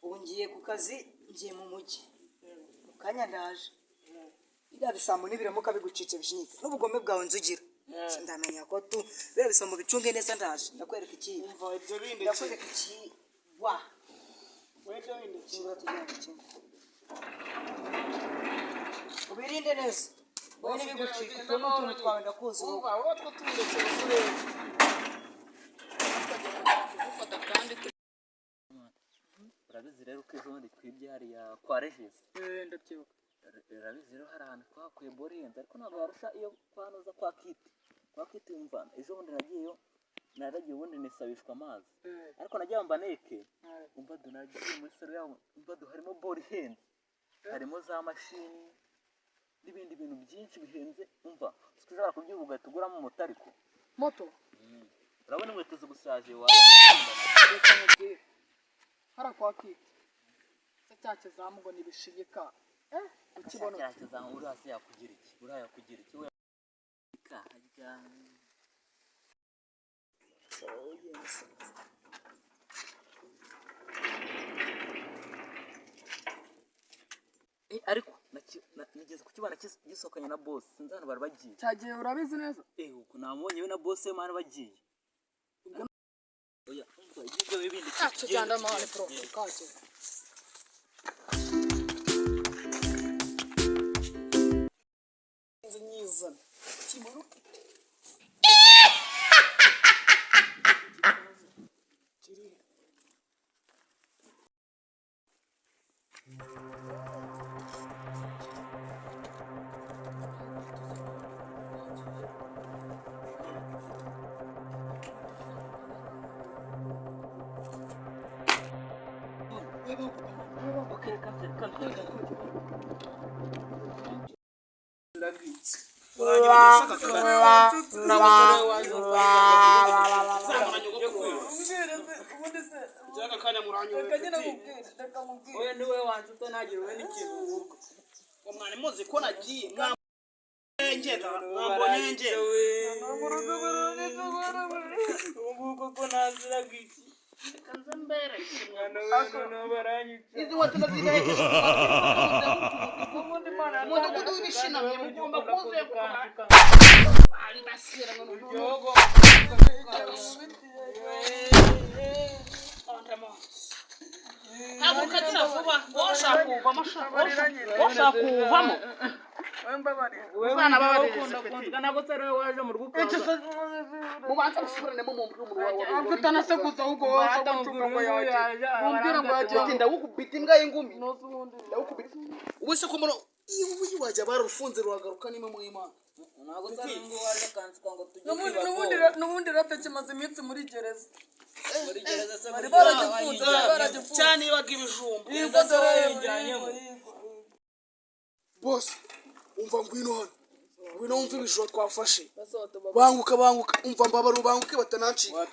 Ubu ngiye ku kazi, ngiye mu mujyi, mu kanya ndaje. Biriya bisambo nibiramuka bigucitse, bishinyike n'ubugome bwawe nzugira, ndamenya ko tu biriya bisambo bicunge neza. Ndaje ndakwereka iki. Umva, ibyo bindi. Ndakwereka iki wa. Wowe, ibyo bindi. Kingura tujyane, kinga, ubirinde neza wowe, ntibigucike. Utu ni utuntu twawe, ndakuzi wowe. Umva wowe, two tundetse urebe. Kugufata kandi. Urabizi rero ko ejo bundi twibye hariya kwa Regis. Ndabyibuka. Urabizi rero, hari ahantu twahakuye bori ihenze, ariko ntabwo warusha iyo kwanoza kwa Kiti. Kwa Kiti, wumva, ejo bundi nagiyeyo, naragiye ubundi nisabishwa amazi, ariko nagiye mbaneke. Umva do, nagiye muri salon yabo, umva do, harimo bori ihenze, harimo za mashini n'ibindi bintu byinshi bihenze. Umva, ushobora kubyuka ugahita uguramo moto, ariko Moto? Urabona inkweto zigusaje, waza. Reka nkubwire, hariya kwa Kiti se cya kizamu ngo nibishigika ukibona. Kiriya kizamu, uriya se yakugira iki? Uriya yakugira iki we? Harya. Ariko nigeze kukibona gisohokanye na boss, sinzi ahantu bari bagiye. Cyagiye, urabizi neza? Uko namubonye we na boss we mani bagiye. Oya, umva, ibyo bindi. Tugenda man, bro, kacyo. Inzu nyizana kimanuke kiri. Okay, reka nze, reka nze, reka nze. Byaka kanya muranyoye. Oya, niwe wanze utanagira wowe n'ikintu uvuga. Ngo mwari muzi ko nagiye mwambonye mwambonye ngenda. Ubu koko naziraga iki? Izi nkweto ndazigahekeje umudugudu w'ibishinamye, mugomba kuzenguruka ndasira ngo. Haguruka, gira vuba wowe, ushaka kuwuvamo, wowe ushaka kuwuvamo, uzanababaririze peti. Ntabwo se ari wowe waje mu rugo ukaza? Mubanza musubiranemo mu mubiri wawe. Utanasakuza ahubwo wowe ugucunga ngo yagiye, mumbwira ngo yagiye. Ati ndagukubita imbwa y'ingumi, ndagukubita. Ubu se ko mbona iwe wajya barufunze ruhagaruka nimwe mu Imana. Ntabwo se ari wowe waje akansuka ngo tujye N'ubundi kwiba? n'ubundi Ko n'ubundi rata kimaze iminsi muri gereza. Muri gereza se? Bari baragifunze, bari baragifunze. Cyane ibaga ibijumba. Yego, dore. Wayijyanyemo. Bose, umva, ngwino hano, ngwino wumve ibijumba twafashe. Banguka, banguka, umva, mbabara, ubanguke batanancika.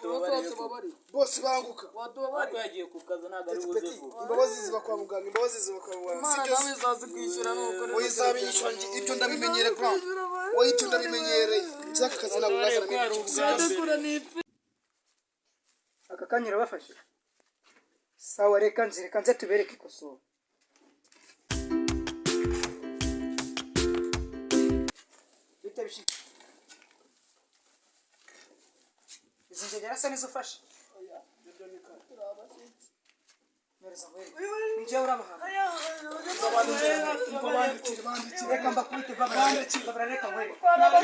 Bose, banguka. Ariko yagiye ku kazi, ntabwo ari buze Peti, vuba. Imbabazi ziba kwa muganga, imbabazi ziba kwa muganga. Imana Sibyo? nawe izazikwishyura nuko. Wowe izabiyishyura, njye ibyo ndabimenyereye bro, wowe ibyo ndabimenyereye, iby'aka kazi ntabwo kazana ibyo. Izadukura n'ipfi. Aka kanya urabafashe. Sawa, reka nze, reka nze tubereke ikosora. Bite bishiki? Izi ngegera se nizo ufashe? Mpereza nkwereke. Njyewe urabahana. Reka mbakubite, babara, babara, reka nkwereke,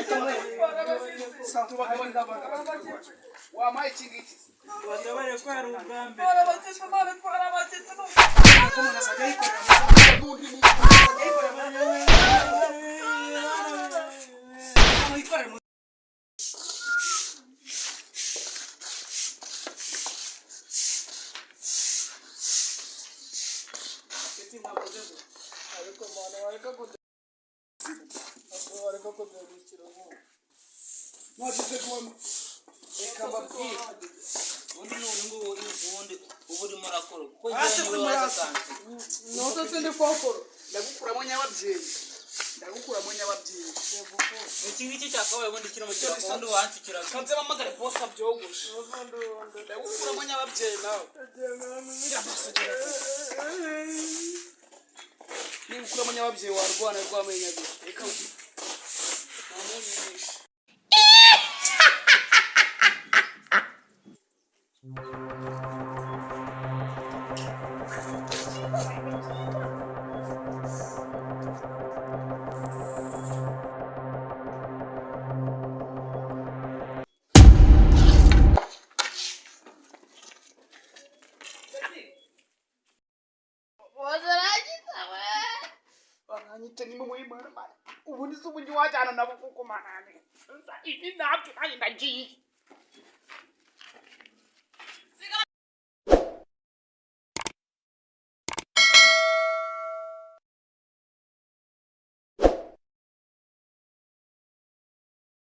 reka nkwereke. Sawa. Wampaye iki ngiki? Watabaye ko ari ubwa mbere. Ko umuntu azajya yikorera, azajya yikorera, yikorera. Ariko mwana, wareka kude, wareka kudebukira nk'ubu. Mwagize guhama, reka mbabwire. Ubundi ni ubu ngubu, ubundi uba urimo urakora kuko Hasi njyewe kuri niwe waje murasi. akansuka. Nuko se ndi kwakora. Ndagukuramo nyababyeyi. Ndagukuramo nyababyeyi. Iki ngiki cyakabaye ubundi kiri mu kirago, ubundi wansukiraga. Kanze mpamagare bosi abyogoshe. Ndagukuramo nyababyeyi nawe. Gira amaso, gira vuba. Niba ukuramo nyababyeyi warwana rw'amenyo abiri. Reka ntamunyinishe. Baranyita ni mu muhimana. Ubundi se uburyo wajyana nabo kuko manane. Ibi nabyo nanjye ndagiye.